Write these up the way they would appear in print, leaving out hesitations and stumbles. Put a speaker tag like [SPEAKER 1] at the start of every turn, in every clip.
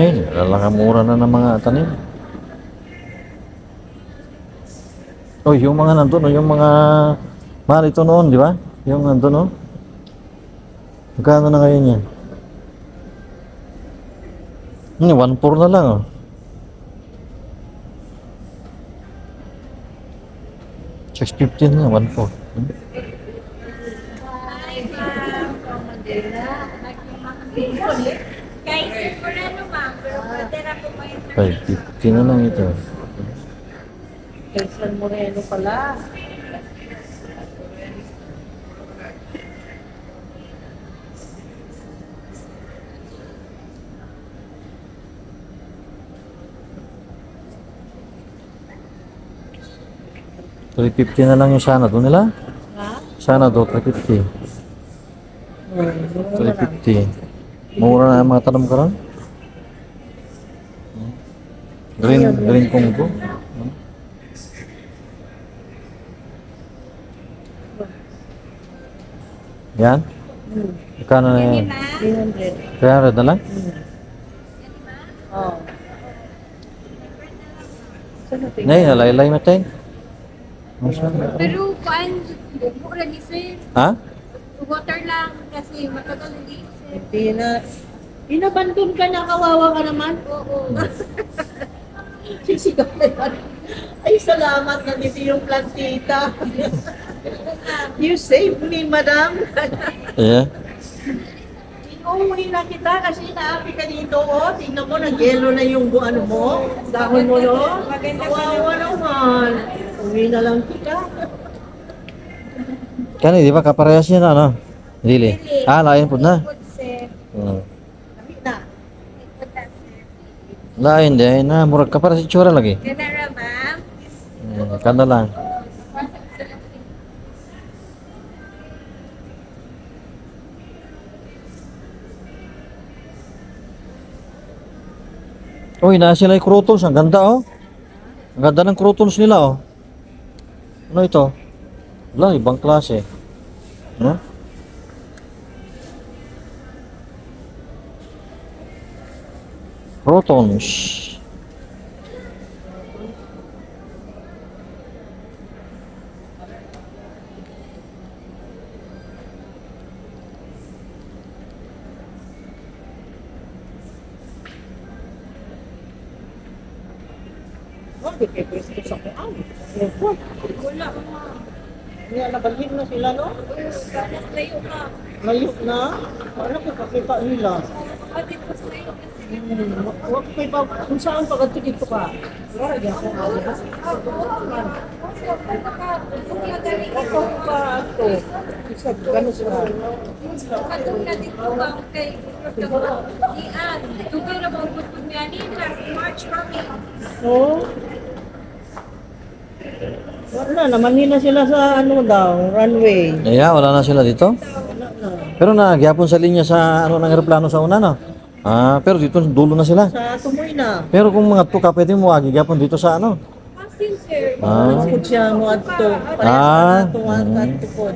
[SPEAKER 1] Ngayon, mura na ng mga tanim. Oh, yung mga nandun, oh, yung mga mahal ito noon, di ba? Yung nandun, oh. Magkano na ngayon yan? 1.4 na lang, oh. 6.15 na, 1.4.
[SPEAKER 2] Hi, ma'am. Kay Moreno, ma'am. Pero pwede na po may
[SPEAKER 1] 5.50 na lang ito.
[SPEAKER 3] Kay San Moreno pala.
[SPEAKER 1] $3.50 na lang yung sana doon nila.
[SPEAKER 3] Ha?
[SPEAKER 1] Sana do, 3.50.
[SPEAKER 3] Mura na lang.
[SPEAKER 1] 3.50. Mura na ang mga tanom karon. Green, green Congo. Yan? Magkano na yan?
[SPEAKER 3] 300.
[SPEAKER 1] 300 na lang?
[SPEAKER 3] Oh. Saan natin?
[SPEAKER 1] Nay, nalaylay matay.
[SPEAKER 2] Pero kuan, buo lagi sir.
[SPEAKER 1] Ha?
[SPEAKER 2] Water lang kasi matagal hindi sir.
[SPEAKER 3] Hindi na. Inabandon ka na, kawawa ka naman.
[SPEAKER 2] Oo.
[SPEAKER 3] Sisigaw na yan. Ay, salamat, nandito yung plantita. You saved me, madam.
[SPEAKER 1] Yeah.
[SPEAKER 3] Inuwi na kita kasi inaapi ka dito, oh. Tingnan mo, nag-yellow na yung ano mo. Dahon mo, no? Kawawa naman. Uwi na lang kita.
[SPEAKER 1] Kani, di ba kaparehas niya na, ano? Dili. Ah, lain po na.
[SPEAKER 2] Good sir.
[SPEAKER 3] Dami na.
[SPEAKER 2] Good na, sir.
[SPEAKER 1] Lain di na, murag kaparehas itsura lagi.
[SPEAKER 2] Ganara, ma'am.
[SPEAKER 1] Kana lang. Uy, na sila yung croutons. Ang ganda, oh. Ang ganda ng croutons nila, oh. Ano ito? Wala, ibang klase. Ano? Croutons.
[SPEAKER 3] Oh, di kay Kristo sa kuan. Airport.
[SPEAKER 2] Wala, ma'am.
[SPEAKER 3] Nga, nabalhin na sila, no?
[SPEAKER 2] Ganas layo, ma'am.
[SPEAKER 3] Layo na. Wala ko kakita nila.
[SPEAKER 2] Pati po sa layo kasi.
[SPEAKER 3] Wag kay pa kung saan pa kadto dito ka. Wala gyud ako.
[SPEAKER 2] Magaling
[SPEAKER 3] Ako pa ato. Isa gano sila.
[SPEAKER 2] Katong na dito ma'am kay Ian. Dugay ra ba gud pud niya ni last March kami.
[SPEAKER 3] No? Wala naman nila sila sa ano daw, runway.
[SPEAKER 1] Yeah, wala na sila dito.
[SPEAKER 3] Wala na.
[SPEAKER 1] Pero nagyapon sa linya sa ano ng eroplano sa una, no? Ah, pero dito dulo na sila.
[SPEAKER 3] Sa tumoy na.
[SPEAKER 1] Pero kung mga tuka, pwede mo agi gyapon dito sa ano.
[SPEAKER 2] Asin sir.
[SPEAKER 1] Ah.
[SPEAKER 3] Pud siya mo adto. Parehas
[SPEAKER 1] Ah.
[SPEAKER 3] na ato adto pod.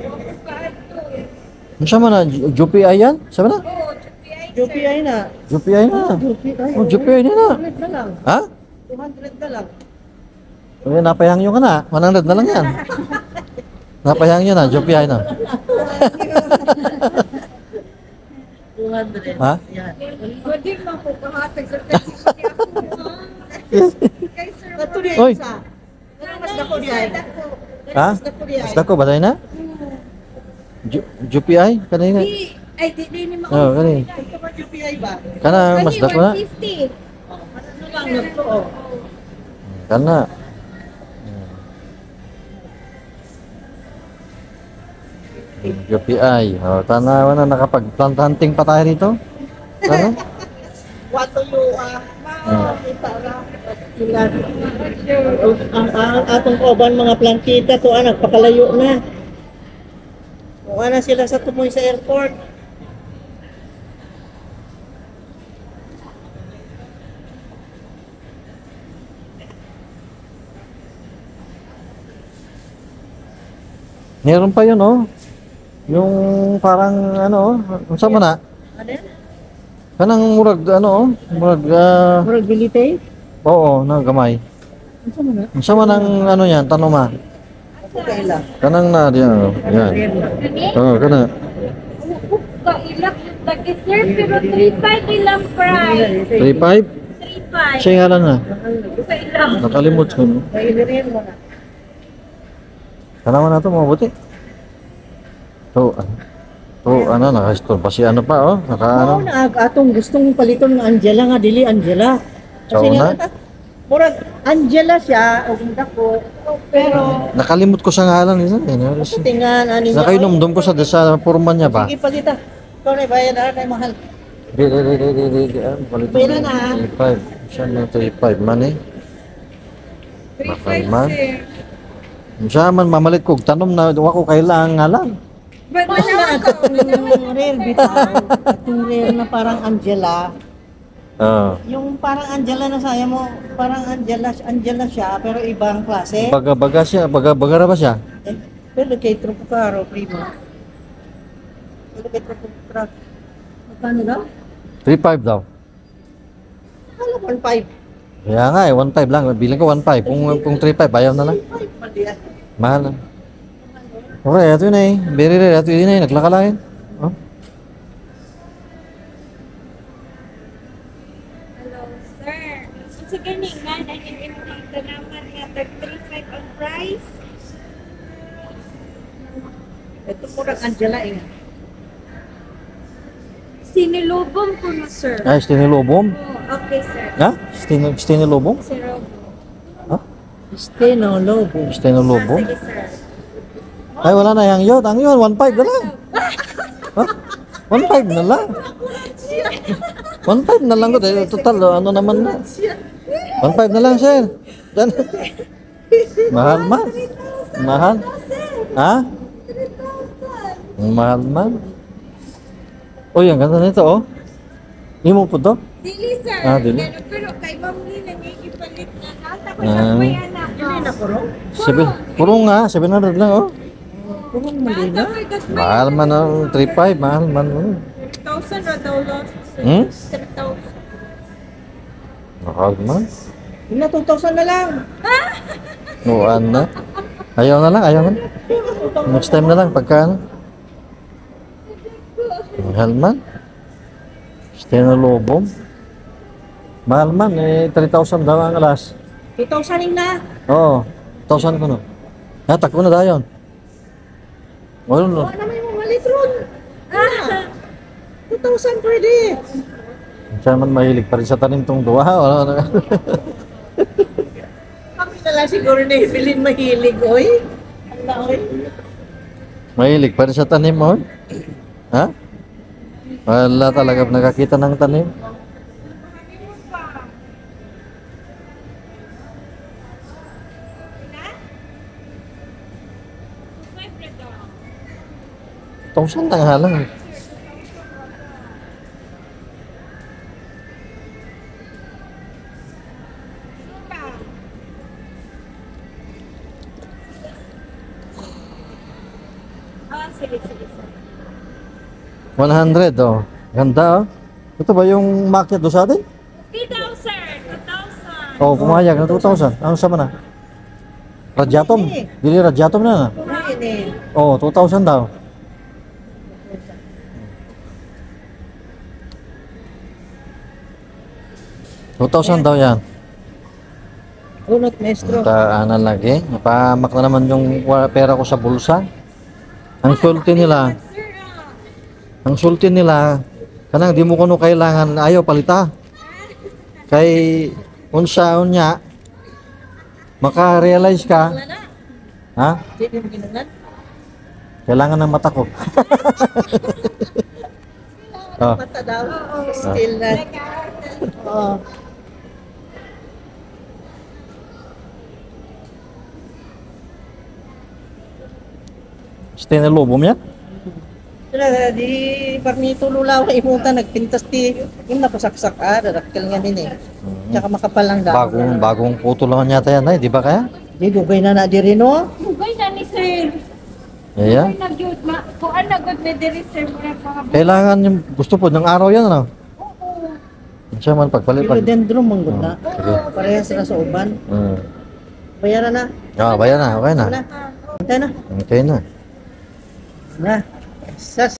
[SPEAKER 1] Unsa man na UPI yan? Sabi na?
[SPEAKER 2] Oo, GPI sir.
[SPEAKER 3] UPI na.
[SPEAKER 1] UPI na.
[SPEAKER 3] UPI.
[SPEAKER 1] Oh, UPI na na.
[SPEAKER 3] 200 na lang.
[SPEAKER 1] Ha?
[SPEAKER 3] 200 na lang.
[SPEAKER 1] Uy, napayangyo ka na. 100 na lang yan. Napayangyo na, UPI na.
[SPEAKER 3] 200.
[SPEAKER 1] Ha?
[SPEAKER 3] Yan.
[SPEAKER 2] Pwede man ko kahatag sir kasi siya ako. Kay sir.
[SPEAKER 3] Kato di
[SPEAKER 1] Oy.
[SPEAKER 3] isa. Mas dako di ay.
[SPEAKER 1] Ha?
[SPEAKER 3] Mas dako di ay.
[SPEAKER 1] Basta ko, batay na? UPI? Kanina.
[SPEAKER 2] Di ay di di ni
[SPEAKER 1] Oh, kani.
[SPEAKER 3] Ito ba UPI ba?
[SPEAKER 1] Kana mas dako na.
[SPEAKER 2] 150.
[SPEAKER 3] Oh, ano lang nagto oh.
[SPEAKER 1] Kana. UPI. Oh, tanawa na nakapag-plant hunting pa tayo dito. Ano?
[SPEAKER 3] What do you kita ra. Sila. Ang atong kauban mga plantita to nagpakalayo na. Kuha na sila sa tumoy sa airport.
[SPEAKER 1] Meron pa yun, oh. Yung parang ano, oh. Unsa man na?
[SPEAKER 3] Ano yan?
[SPEAKER 1] Kanang murag ano oh, murag
[SPEAKER 3] Murag bilite.
[SPEAKER 1] oo, na gamay.
[SPEAKER 3] Unsa man na?
[SPEAKER 1] Unsa man ang ano yan, tanong ma.
[SPEAKER 3] Ako kaila.
[SPEAKER 1] Kanang na diyan oh. Yan.
[SPEAKER 2] Kani?
[SPEAKER 1] Oh, kana.
[SPEAKER 2] Kailak yung tagi sir, pero 3.5 ilang price.
[SPEAKER 1] 35.
[SPEAKER 2] 3.5.
[SPEAKER 1] Siya ngalan na.
[SPEAKER 2] Kailak.
[SPEAKER 1] Nakalimot ko. No?
[SPEAKER 3] Kailirin mo na.
[SPEAKER 1] Tanawan na to mabuti. To ano? To ano naka-store pa si ano pa oh, naka ano.
[SPEAKER 3] Mao na ag atong gustong paliton nga Angela nga dili Angela.
[SPEAKER 1] Sao na?
[SPEAKER 3] Nga, murag Angela siya og dako pero
[SPEAKER 1] Nakalimot ko sa ngalan isa. Eh.
[SPEAKER 3] tingan ani niya.
[SPEAKER 1] Nakainomdom ko sa porma niya ba?
[SPEAKER 3] Sige palita. Ikaw na bayad ha kay mahal.
[SPEAKER 1] Di di di di di di di. Ah, palit
[SPEAKER 3] Pwede na.
[SPEAKER 1] 35. Siya na 35 man eh.
[SPEAKER 2] 3.5
[SPEAKER 1] man.
[SPEAKER 2] sir.
[SPEAKER 1] Siya man mamalit ko og tanom na wa ko kailangan ngalan.
[SPEAKER 2] But
[SPEAKER 3] Mao na atong rare bitaw. Atong rare na parang Angela.
[SPEAKER 1] Ah.
[SPEAKER 3] Yung parang Angela na saya mo, parang Angela, Angela siya pero ibang klase.
[SPEAKER 1] Baga-baga siya, baga-baga ra ba siya?
[SPEAKER 3] Eh, pero kay Tropo Caro, primo. Pero kay Tropo Caro. Magkano daw?
[SPEAKER 1] 35 daw.
[SPEAKER 3] Akala ko 1.5.
[SPEAKER 1] Kaya nga eh, 1.5 lang. Bilang ko 1.5. Kung 3.5, ayaw na lang.
[SPEAKER 3] 1.5 man diyan.
[SPEAKER 1] Mahal na. Okay, ito yun eh. Very rare. Ito yun eh. Naglakalain. Oh.
[SPEAKER 2] Hello, sir. Unsa gani nga na imong tanaman nga tag 3.5 ang price?
[SPEAKER 3] Ito murag Angela eh.
[SPEAKER 2] Sinilubong ko no, sir.
[SPEAKER 1] Ay, stinilobom.
[SPEAKER 2] Oh, okay, sir.
[SPEAKER 1] Ha? Stinilobom?
[SPEAKER 2] Sir Robo.
[SPEAKER 1] Ha?
[SPEAKER 3] Steno Lobo.
[SPEAKER 1] Stinilobom?
[SPEAKER 2] Ah, sige, sir.
[SPEAKER 1] Ay, wala na. Ang yun. Ang yun. 1.5 na lang. Ha? 1.5 na lang. 1.5 na lang ko. Dahil total, ano naman na. 1.5 na lang, sir. Yan. Mahal man. Mahal. Ha? Mahal man. Uy, ang ganda nito, oh. Imo po to?
[SPEAKER 2] Dili, sir.
[SPEAKER 1] Ah, dili.
[SPEAKER 2] Ganun, pero kay Ma'am Lina nga ipalit na nata ko
[SPEAKER 1] Ah.
[SPEAKER 2] may anak.
[SPEAKER 3] Dili na kurong.
[SPEAKER 1] Seven, puro nga, 700 lang, oh.
[SPEAKER 3] Kurong malina.
[SPEAKER 1] Mahal man ang 3.5, mahal man. Oh.
[SPEAKER 2] 3,000 ra daw loss, sir.
[SPEAKER 1] Hmm?
[SPEAKER 2] 3,000.
[SPEAKER 1] Mahal man.
[SPEAKER 3] Yun na, 2,000 na lang.
[SPEAKER 1] Nuan na. Ayaw na lang, ayaw na. Next time na lang, pagka ano. Mahal man. Stenolobom. Mahal man, eh, 3,000 daw ang alas.
[SPEAKER 3] 2,000 na.
[SPEAKER 1] Oo, 1,000 ko no. Ah, takbo na dayon. Wala no.
[SPEAKER 3] Wala naman yung mga litron. Ah, 2,000 pwede.
[SPEAKER 1] Siya man mahilig pa rin sa tanim tong duwa. Wala na.
[SPEAKER 3] Kami na lang siguro na Evelyn mahilig, oy. Ang oy.
[SPEAKER 1] Mahilig pa rin sa tanim, oh. Ha? Wala talaga nakakita ng tanim. Tongsan tang halang.
[SPEAKER 2] Ah, sige, sige, sir.
[SPEAKER 1] 100, oh. Ganda, oh. Ito ba yung market do sa atin?
[SPEAKER 2] 2,000, sir. 2,000.
[SPEAKER 1] Oh, pumayag na 2,000. Ano sama na? Radiatom. Dili radiatom na.
[SPEAKER 3] Kumain eh.
[SPEAKER 1] Oh, 2,000 daw. $2,000 daw yan.
[SPEAKER 3] Unot, maestro.
[SPEAKER 1] Taanan lagi. Napamak na naman yung pera ko sa bulsa. Ang sulti nila,
[SPEAKER 2] Sir, ah.
[SPEAKER 1] ang sulti nila, kanang di mo kuno kailangan, ayaw palita. Kay unsa unya, maka-realize ka,
[SPEAKER 3] Wala na.
[SPEAKER 1] ha?
[SPEAKER 3] Di mo ginungnan.
[SPEAKER 1] Kailangan ng mata ko. Oh.
[SPEAKER 3] Mata daw. Still na. Oo.
[SPEAKER 1] Stinilobom yan?
[SPEAKER 3] Sila, di parnito lulaw imuta nagpintas ti yung napasaksak ah darakkel nga din eh. Tsaka makapal ang dahon.
[SPEAKER 1] Bagong bagong putol naman yata yan, ay, di ba kaya?
[SPEAKER 3] Di dugay na na diri no.
[SPEAKER 2] Dugay na ni sir.
[SPEAKER 1] Yeah.
[SPEAKER 2] Dugay na gyud ma. Kuan na gud ni diri sir murag mga
[SPEAKER 1] Kailangan yung gusto po ng araw yan, ano?
[SPEAKER 2] Oo.
[SPEAKER 1] Siya man pagpalit pag.
[SPEAKER 3] Philodendron man gud na.
[SPEAKER 1] Sige.
[SPEAKER 3] Parehas ra sa uban. Bayaran na.
[SPEAKER 1] Ah, bayan na, okay na.
[SPEAKER 3] Na. Okay na.
[SPEAKER 1] Okay na.
[SPEAKER 3] Na. Sas.